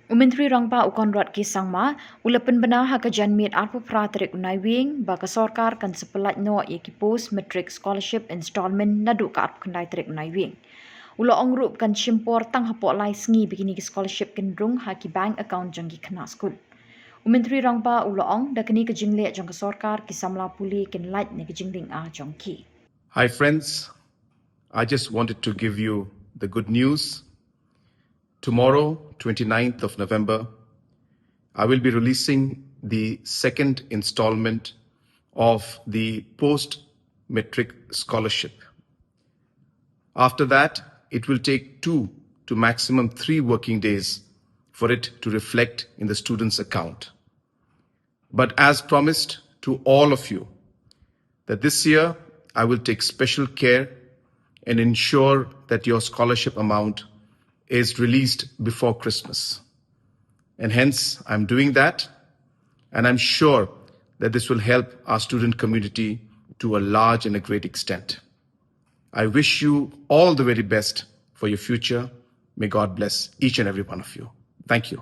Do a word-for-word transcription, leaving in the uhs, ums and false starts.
U Myntri Rangbah u Conrad K Sangma u la pynbna ha ka janmiet arphew phra tarik u Naiwieng ba ka sorkar kan sa pyllait noh ïa ki post matric scholarship installment naduh ka arphew khyndai tarik u Naiwieng. U la ong ruh kan shim por tang hapoh lai sngi ba kine ki scholarship kin rung ha ki bank account jong ki khynnah skul. U Myntri Rangbah u la ong da kane ka jingleh jong ka sorkar ki samla pule kin lait na ka jingding ah jong ki. Hi, friends. I just wanted to give you the good news. Tomorrow, twenty-ninth of November, I will be releasing the second installment of the post matric scholarship. After that, it will take two to maximum three working days for it to reflect in the student's account. But as promised to all of you, that this year I will take special care and ensure that your scholarship amount is released before Christmas. And hence, I'm doing that, and I'm sure that this will help our student community to a large and a great extent. I wish you all the very best for your future. May God bless each and every one of you. Thank you.